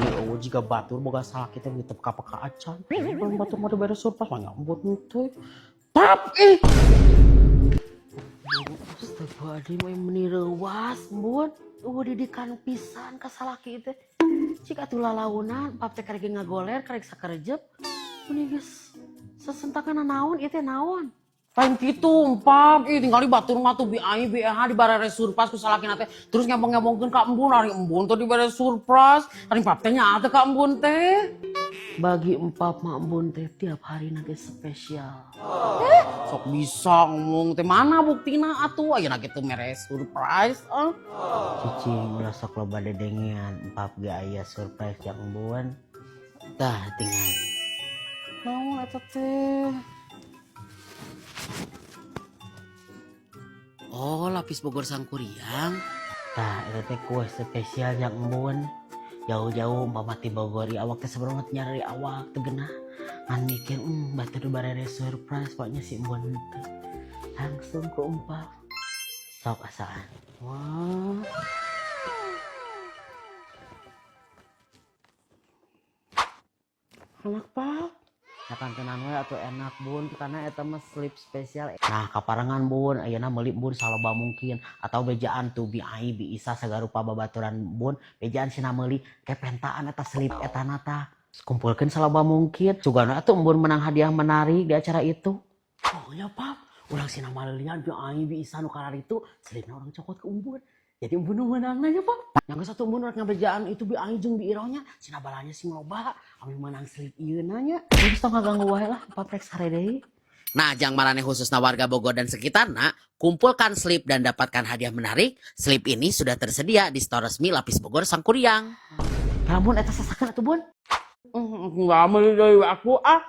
Meni eueuh jiga batur boga salaki teh teu peka-peka acan. Lamun batur mah dibere surprise mah nyambut teh. Pap ih. Astagfirullahaladzim, euy meuni reuwas, Bun. Eueuh didikan pisan ka salaki teh. Cik atuh lalaunan, pap teh karek ngagoler, karek sakerejep. Meni geus sesentakan naon ieu teh naon? Lain kitu, empap, ih tinggali batur mah tuh bi ai bi eh dibarere surprise ku salakina teh. Terus ngebong-ngebongkeun ka embun, ari embun tuh dibere surprise. Ari empap teh nya teh ka embun teh. Bagi empap mah embun teh tiap hari nage spesial. Sok bisa ngomong teh mana buktina atuh ayeuna kitu mere surprise ah. Cicing ulah sok loba dedengean, empap ge aya surprise jang embun. Tah tinggal. Naon eta teh? Oh, lapis Bogor Sangkuriang. Tah eta teh kue spesial jang embun. Jauh-jauh umpama ti Bogor ieu awak teh sebenarnya nyari awak teu geunah. Ngan mikir batur barere surprise pokoknya si embun teh. Langsung ku empap. Sok asaan. Wah. Enak, Pak. Kantenan we atuh enak bun karena eta mah slip spesial. Nah kaparengan bun ayeuna meuli bun saloba mungkin atau bejaan tuh bi ai bi isa sagarupa babaturan bun bejaan sina meuli kepentaan eta slip eta na tah. Kumpulkeun saloba mungkin sugana atuh embun menang hadiah menarik di acara itu. Oh ya, Pak. Urang sina maleulian bi ai bi isa nu kararitu slipna urang cokot ke embun. Jadi embun nu meunang nya, Pak. Yang satu embun rek ngabejaan itu bi ai jeung bi irohnya sina balanya sing loba kami menang slip ieu nanya. Geus tong ngaganggu wae lah pap rek sare deui. Nah, jang marane khususna warga Bogor dan sekitarna, kumpulkan slip dan dapatkan hadiah menarik. Slip ini sudah tersedia di store resmi Lapis Bogor Sangkuriang. Lamun eta sasakeun atuh bun. Enggak meuli deui aku ah.